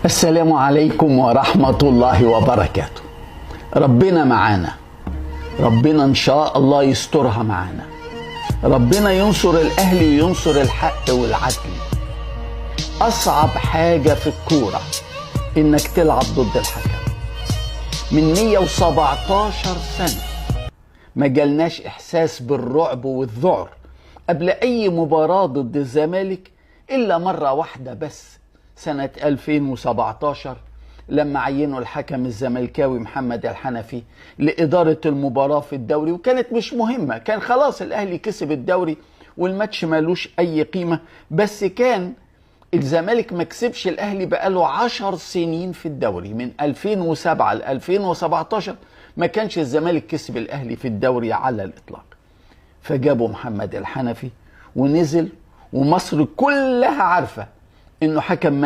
السلام عليكم ورحمة الله وبركاته. ربنا معانا، ربنا إن شاء الله يسترها معانا، ربنا ينصر الأهلي وينصر الحق والعدل. أصعب حاجة في الكورة إنك تلعب ضد الحكم. من 117 سنة ما جالناش إحساس بالرعب والذعر قبل أي مباراة ضد الزمالك إلا مرة واحدة بس، سنة 2017 لما عينوا الحكم الزملكاوي محمد الحنفي لإدارة المباراة في الدوري، وكانت مش مهمة، كان خلاص الأهلي كسب الدوري والماتش مالوش أي قيمة، بس كان الزمالك ما كسبش الأهلي بقاله 10 سنين في الدوري، من 2007 ل 2017 ما كانش الزمالك كسب الأهلي في الدوري على الإطلاق. فجابوا محمد الحنفي ونزل، ومصر كلها عارفة انه حكم